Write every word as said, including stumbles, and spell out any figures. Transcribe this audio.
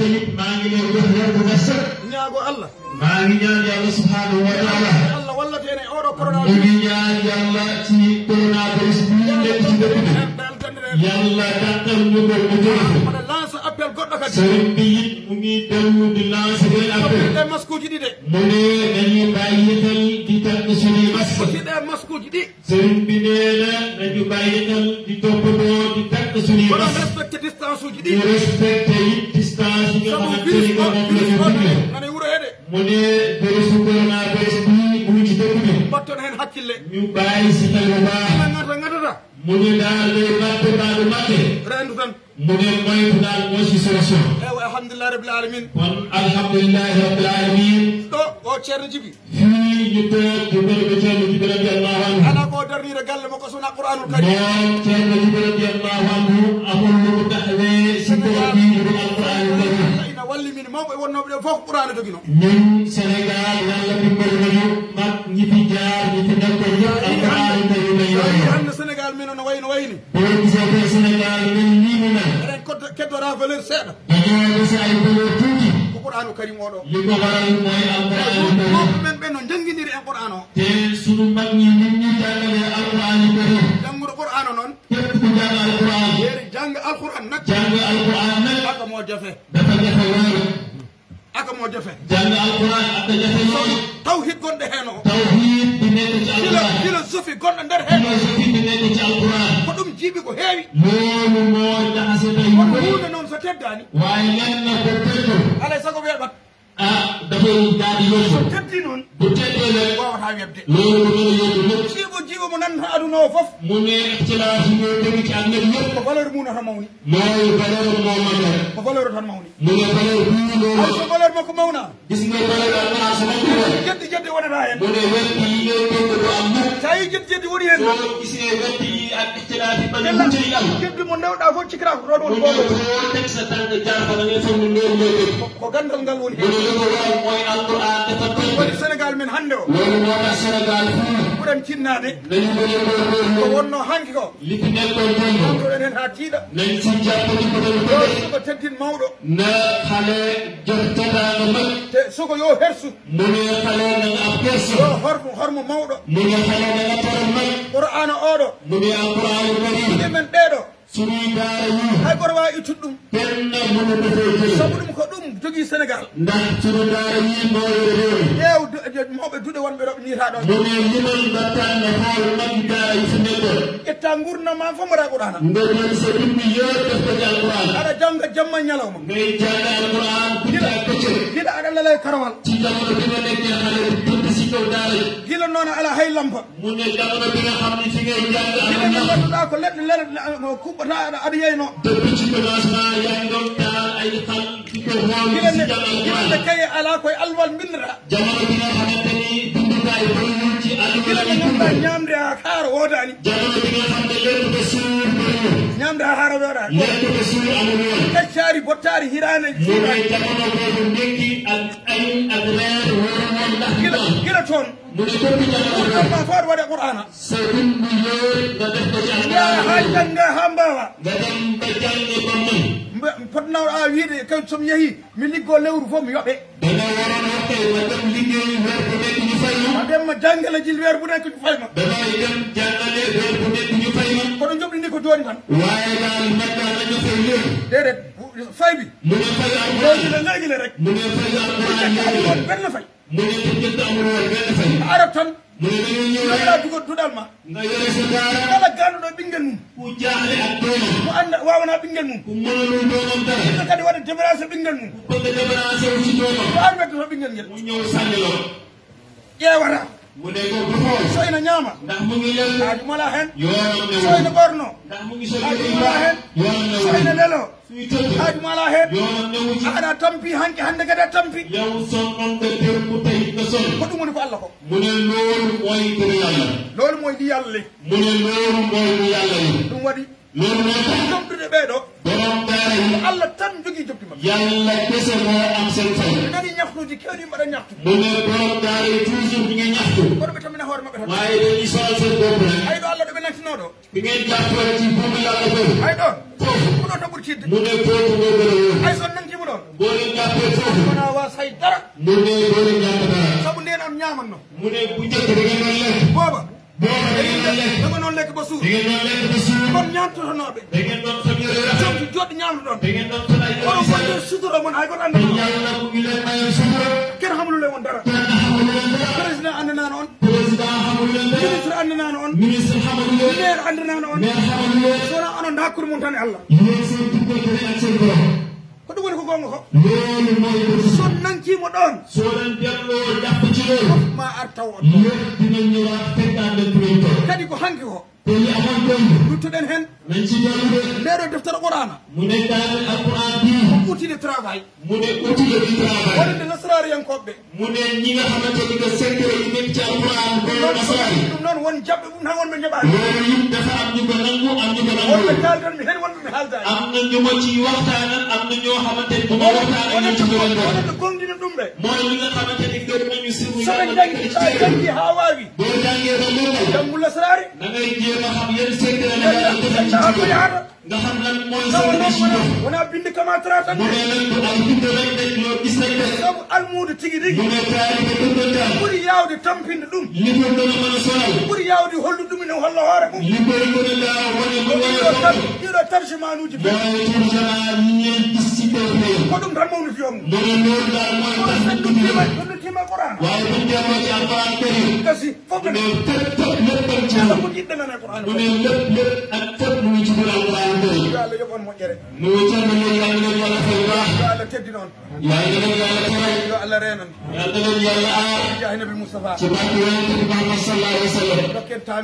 Maa ngi leen wax wax bu ma set. Ñaago Allah. Maa ngi ñaan Yàlla subhanahu wa taala. Allah wallata en e oɗo coronavirus. Ñu ngi ñaan Yàlla ci coronavirus bi ñu nekk ci dëkk bi. Yàlla dàqal ñu ko mu jóge fi. Mbaɗa lance appel goɗɗo kadi. Sëriñ bi it mu ngi dellu di lancer benn appel. Ɗe masque uji ɗi de. Mu ne nañu bàyyi xel di takk suñuy masque. Ci ɗe masque uji ɗi. Sëriñ bi nee na nañu bàyyi xel di toppatoo di takk suñuy masque. Respecté distance uji ɗi. Ñu respecté it distance yi nga xamante ni moom la ñu digle. Nane wuro he de. Mu ne virusu coronavirus bi mu ngi ci dëkk bi. Mbatton hen hakkille. Ñu bàyyi si xel bu baax. Ina ngata ngatata. Mu ne daal day màtte baa du màtte. Rendu tan. Mu ne moytu daal moo ci solution. Ewa, alhamdulillah rabbil alamin. Kon alhamdulillahi rabbil alamin. Ɗo o Ceerno Jibi. Fii ñu toog di bërëb Ceerno Jibi radiyallahu anhu. Ala ko darnira galle mo ko sona Qur'anul Karim. Moom Ceerno Jibi radiyallahu anhu amul lu mu taxawee si toog bii lu dul Alqur'anul Karim. Ina walli min mawɓe wonnooɓe ɗo fof Qur'an jogino. Ñun Sénégal Yàlla dimbali nañu mag ñi fi jaar ñi fi nekkoon ñëpp Alqur'anul Karim lañu yore. Hannde Sénégal men o no wayno wayni. Boo gisee tey Sénégal mel nii mu mel. Eɗen keddo- keddora valeur seeɗa. Dañoo dese ay valeur tuuti. Ko Qur'anu Karim oɗo. Li ko waral mooy Alqur'anul Karim. Mawɓe men ɓe no njangindiri en Qur'an o. Te sunu mag ñi nit ñi jàngalee Alqur'anul Karim. Jannguɗo Qur'an o noon. Képp ku jàng Alqur'an. Yeeri jàng Alqur'an nag. Jàng Alqur'an nag. Aka moo jafe. Dafa jafe lool. Aka moo jafe. Jàng Alqur'an aka jafe lool. Tawhid gonɗo heen o. Tawhid bi nekk ci Alqur'an. Philosophie gonɗo nder heen. Philosophie bi nekk ci Alqur'an. Ko ɗum jiiɓi ko heewi. Loolu moo jaxase tey. Kono huunde noon so teddaani. Waaye lenn ko teddul. Alay sago weeɓat. Ah, dafay daal di yomb. So teddi noon. Bu teddee nag. Waawataa weeɓde. Loolu ko mën a yomb lépp. Jiiɓo jiiɓo mo nanta aduna o fof. Mu ne ixtilaaf yi ñoo tegu ci àdduna bi yëpp. Ko valeur mum nata mawni. Mooy valeur moo mag rek. Ko valeur tan mawni. Mu ne valeur bii loolu. Hay so valeur makko mawna. Gis nga valeur ak place makko la. Jeddi jeddi wonata heen. Mu ne weddi yi ngay dégg du am mukk. Sa yi jeddi jeddi woni heen. Soo gisee weddi yi ak ixtilaaf yi ba ñu wuute yi am. Jeddi mo ndewɗaa fof cikkata ko ɗoon woni boobo. Mu ne foo teg sa tànk jaar fa da ngay foog ne loolu mooy dëgg. Ko gandal ngal woni heen. Mu ne li ko waral mooy Alqur'an dafa tënk. Woni Sénégal men hannde o. Loolu moo tax Sénégal fii. Ɓuran cinnaade. Nañu gën a góorgóorlu. Ko wonno hanki ko. Li fi nekkoon démb. Ɗon ko enen haa tiiɗa. Nañ ci jàpp di ko doon bëgg. Suka teddin mawɗo. Na xale jox teraanga mag. Te suka yo hersu. Mu ne xale na nga am kersa. Yo hor-, hormo mawɗo. Mu ne xale na nga teral mag. Qur'ana oɗo. Mu ne Alqur'an Karim. Ɗi men ɗeɗo. Suñuy daara yi. Hay goto waawi ittude ɗum. Kenn mënu ko fee jël. Sabu ɗum ko ɗum jogii Sénégal. Ndax suñu daara yi moo yore réew mi. Ƴeew du-, mawɓe duɗe wonɓe ɗo, nii haa ɗo. Mu ne limal nga tànn xool mag daara yi fi nekkoon. Ƴetta nguurndam maa fof mbaɗa Qur'ana. Nga jël sa dund yëpp def ko ci Alqur'an. Aɗa jannga jamma e ñalawma. Ngay jàng Alqur'an guddi ak bëccëg. Gila aɗa lala e karawal. Ci jamono bi nga nekkee xale bi tëdd si kaw daara yi. Gila noon alaa hay lampa. Mu ne jamono bi nga xam ne fi ngay jàng am na ñax. Gila nde ngannduɗaa ko leɗɗe lele, kuɓɓata aɗa, aɗa yeyno. Depuis ci commencement yaa ngi doon taal ay xal di ko xool. Gila si nde, jàng Alqur'an. Gila nde kaye alaa koye alwal mbinnata. Jamono bi nga xamante ni bindukaay bëriwul ci àll bi. Gila nde ngannduɗaa ñaamde haa haara woodaani. Jamono bi nga xam ne lekk ba suur bëriwul. Ñaamde haa haara woodaani. Lekk ba suur amul woon. Kaccaari, bottaari, hiraane. Mu ne jamono boobu ndekki ak añ ak reer warul woon ndax gila, gila toon. Mu ne képp jàng Alqur'an. Maa faat waɗe Qur'ana. Sa dund yëpp nga def ko ci Alqur'an. Yaa haa jannga haa mbaawa. Nga dem ba jàng ba mën. Mbe-, potnaaɗo a wiide kay so mi yehii, mi liggoo lewru fof mi yoɓe. Da nga waroon wax tey ma dem liggéey weer bu nekk ñu fay ma. Ma dem ma jàngale ji weer bu nekk ñu fay ma. Damay dem jàngale weer bu nekk ñu fay ma. Kono njoɓdi ndi ko jooni tan. Waaye daal man daal nañu fay léegi. Déedéet, fay bi. Mu ne fay Alqur'an. Léegi la, léegi la rek. Mu ne fay Alqur'an léegi la. Benn fay. Mu ne te njëkk amul woon benn fay. Arab tan. Mu ne da ngay ñëw rek. Nga dugal duɗal ma. Nga yore sa daara. Kala gaanuɗo ɓinngel mum. Ku jaaxle ak doomam. Mo annda waawanaa ɓinngel mum. Ku mënalul doomam dara. Ɓiɗɗo kadi waɗa débarrassé ɓinngel mum. Ku bëgg a débarrassé wu ci doomam. Ko an weddata ɓinngel ngel. Mu ñëw sànni la. Ƴeewata. Mu ne ko du xool. So ina ñaama. Ndax mu ngi lekk. Haaju mala heen. Yoonam newul. So ina ɓorno. Ndax mu ngi sol yére yu baax. Haaju mala heen. Yoonam newul. So ina lelo. Suy tëdd. Haaju mala heen. Yoonam newu ci. Aɗa tampi hanki hannde kadi a tampi. Yow sonnoon nga démb tey nga sonn. Ko ɗum woni ko Allah ko. Mu ne loolu mooy mbiru Yàlla. Loolu mooy li Yàlla li. Mu ne loolu mooy li Yàlla li. Ɗum waɗi. Loolu moo tax. Joɓɗude ɓee ɗo. Borom daara yi. Ko Allah tan jogii joɓdi maɓɓe. Yàlla kese moo am seen fay. Ɓe nani ñaxtuuji keewɗi mbaɗa ñaxtu. Mu ne borom daara yi toujours ñu ngi ñaxtu. Kono ɓe tammina hoore maɓɓe tan. Waaye dañuy sonal seen bopp rek. Ay ɗo Allah ɗo ɓe nantinoo ɗo. Bi ngeen jàppoon ci buumu Yàlla boobu. Ay ɗoon. Foofu. Ko ɗoon tan ɓuri tiiɗde. Mu ne foofu moo gën a wóor. Hay so nantiima ɗoon. Boo Mu ne doole ñàkk dara. Sabu ndeen on ñaamanno. Mu ne bu njëkk da ngeen doon lekk. Booba. Booba da ngeen doon lekk. Dama noon lekk ba suur. Da ngeen doon lekk ba suur. Kon ñaantotonooɓe. Da ngeen doon faj yore rafet. Jom ci jooɗi ñaamno ɗon. Da ngeen doon faj ay yoon. Kono wonde sutura mon hay goto annda. Te Yàlla mu ngi leen mayoon sutura. Kenn xamul leen woon dara. Kenn xamul leen dara. Président ànd naa noon. Président xamul leen dara. Ministre ànd naa noon. Ministre xamul leen. Maire ànd naa noon. Maire xamul leen. Sona onon hakkude mon tan e Allah. Yéen seen diggante rek ak seen borom. Ko ɗum woni ko goonga ko. Loolu mooy ko. So nankiima ɗoon. Soo leen delloo jàpp ci loolu. Fof ma ar taw on. Yéen dinañ ñëwaat fekkaat leen fi ngeen toog. Kadi ko hanki ko. Te li amoon démb. Duttoɗen heen. Nañ ci dellu de. Ndeeɗo deftere Qur'aana. Mu ne kaamil Alquran bii. Ko outil de travail. Mu ne outil de travail. Wonande nasaraariyankooɓe. Mu ne ñi nga xamante ni que secret yi nekk ci Alquran ba nasaraan yi. Ɗum noon won jaɓɓe ɗum tan wonɓe njaɓaani. Loolu it dafa am ñu ko nangu, am ñu ko nangu. Wonɓe kaaldan mi heen, wonɓe mi haaldaani. Am na ñu ma ci waxtaanal, am na ñoo xamante ni bu ma waxtaanal ñoom ci ñu leen doon. Wonande gonɗina ɗum ɓe. Mooy li nga xamante ni gëm nañu si bu Yàlla nekk ci téere. So ɓe janngi, so a janngi haa waawi. Boo jàngee ba mokkal. Janngu lasraari. Da ngay jéem a xam yan secret la Yàlla def ci téere. Nga xam lan mooy sa mission. Wona binde kama tara tan. Mu ne nag du ay binde rek de, loo gis rek de. Sabu almuudo tigi rigi. Mu ne taalibe dëggantaan. Ɓuri yaawde tampinde ɗum. Li ko gën a mën a sonal. Ɓuri yaawde hollude ɗum ene holla hoore mum. Li koy gën a gaaw wane lu wane boppam. Ɗiɗo tarjumaanuuji ɓe. Mooy turjumaan yi ngeen gis ci kaw réew. Ko ɗum tan mawni fiyoŋ. Mu ne loolu daal mooy tax ñu tudd. Kono sen ɗum tima, ɗum tima Qur'an. Waaye bu ñu delloo ci Alquran Karim. Kasi. Fof mu ne fépp, fépp, lépp a ngi ci biir. Kala ko jiɗɗen nana Qur'an. Mu ne lépp, lépp ak fépp mu ngi ci biir Alquran Karim. Yo Allah yoɓ on moƴƴere. Mu ngi ci biir Yàlla na leen Yàlla fay bu baax. Yo Allah teddin on. Yàlla na leen Yàlla teral. Yo Allah reenan. Yàlla na leen Yàlla aar. Jaahi Nabi Mustafa. Ci barke Yonent bi Muhammad sallallahu alayhi wa sallam. Dokken taanu.